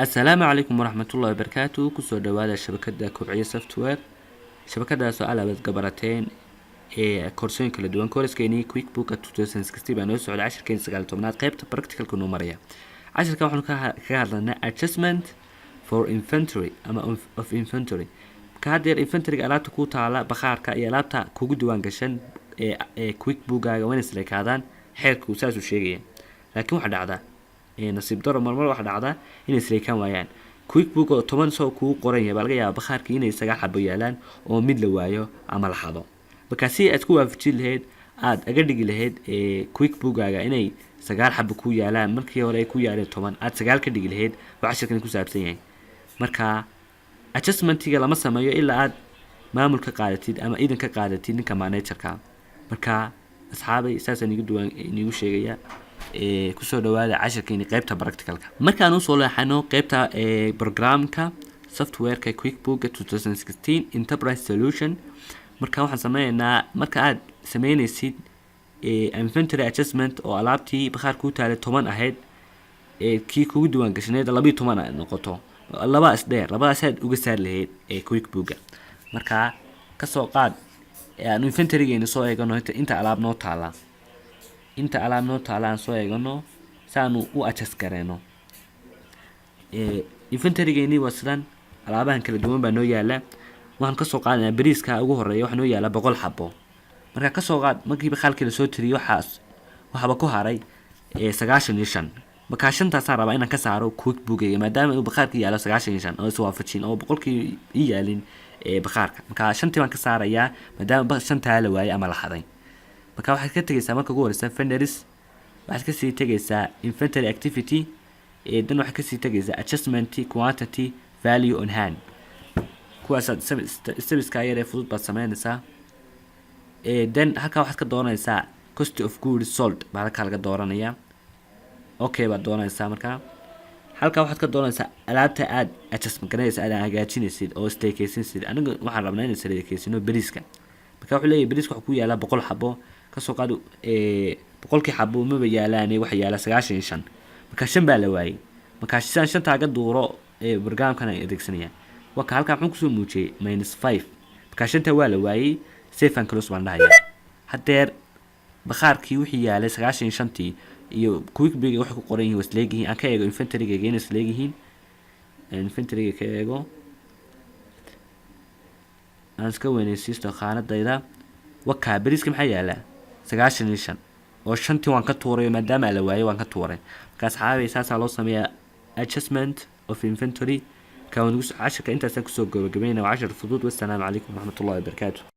Assalaamu calaykum waraxmatullahi wabarakaatu. Kusoo dhawaada shabakada Kobciye Software, shabakadaasoo alaabad gabarateen ee koorsooyin kala duwan. Kooraskeenii QuickBook 2016 baa noo socday, cashirkeeni 19aad, qeybta practicalka noo maraya. Cashirka waxaanu kaga hadlanaa adjustment for inventory ama of inventory. Marka haddeer inventoryga alaabta ku taala bakhaarka iyo alaabta kugu diwaan gashan ee QuickBookaaga waa inay isleekaadaan. Xeerku saasuu sheegaya, laakiin waxaa dhacda nasiib daro, marmar waxaa dhacda inay isleekaan waayaan. QuickBook oo 10 soo kugu qoran yahay baa laga yaaba bakhaarkii inay sagaal xabo yaalaan oo mid la waayo ama la xado. Marka si aad ku waafajin lahayd, aada aga dhigi lahayd QuickBookaaga inay sagaal xabo ku yaalaan, markii hore ay ku yaaleen 10, aada sagaal ka dhigi lahayd, waa cashirkani ku saabsan yahay. Marka adjustmentiga lama sameeyo ilaa aad maamul ka qaadatid ama idan ka qaadatid ninka managerka. Marka asxaabay, saasaan igu duwaan inigu sheegaya. Kusoo dhawaada cashirkeeni qeybta practicalka. Markaan usoo leexano qeybta programka softwareka QuickBook 2016 Enterprise Solution, marka waxaan sameyneynaa, marka aad sameyneysid inventory adjustment oo alaabtii bakhaar kuu taalay 10 ahayd, kii kugu diwaan gashaneed 12 ay noqoto, laba isdheer, labadaas aad uga saari lahayd ee QuickBooka. Marka kasoo qaad aan inventorygeena soo eegano, inta alaab noo taala, inta alaab noo taala aan soo eegano si aanu u adjust gareeno. Inventorygeeni waa sidan, alaabahan kala duwan baa noo yaala. Waxaan kasoo qaadanaa bariiska ugu horeeya, waxaa noo yaala 100 xabo. Marka kasoo qaad markii bakaalkii lasoo tiriyay, waxaas waxaaba ku haray 95. Markaa shantaasaan rabaa inaan ka saaro QuickBookeyga, maadaama uu bakhaarka yaalo 95 oo iswaafajin oo 100kii ii yaalin bakhaarka. Marka shantii baan ka saarayaa, maadaama shantaa la waayay ama la xaday. Marka waxaad ka tegeysaa marka ugu horeysa vendors, waxaad kasii tegeysaa inventory activity, dan waxaad kasii tegaysaa adjustment quantity value on hand. Kuwaasaad stepiska yar ee fudud baad sameynaysaa. Then halkaa waxaad ka dooranaysaa cost of goods sold baa halkaa laga dooranaya. Okay baad doonaysaa. Markaa halkaa waxaad ka doonaysaa alaabta aad adjustment garanaysa, aad hagaajinaysid oo isleekeysinaysid. Aniga waxaan rabnaa inaan isleekeysino beriiska. Marka wuxuu leeyahay beriiska waxaa ku yaala 100 xabo. Kasoo qaad 100kii xabo maba yaalaane, waxa yaala 95. Marka shan baa la waayey. Marka sidaan shantaa ga duuro programkan ay adeegsanayaan, waka halkaa muxuu kusoo muujiyey? -5. Marka shanta waa la waayey. Save and close baan dhahayaa. Haddeer bakhaarkii wixii yaalay 95-tii iyo QuickBook waxay ku qoran yihiin waa isleegyihiin. Aan ka eego inventorygayga inay isleegyihiin, inventoryga ka eego, aan iska weynaysiisto khaanadayda. Wakaa beriiska maxaa yaalaa? 95, oo shantii waan ka tuuray, maadaama la waayay waan ka tuuray. Marka asxaabay, saasaa loo sameeyaa adjustment of inventory. Marka cashirka intaasaan kusoo gabagabeynaya. Waa cashir fudud. Wassalaamu calaykum waraxmatullahi wabarakaatu.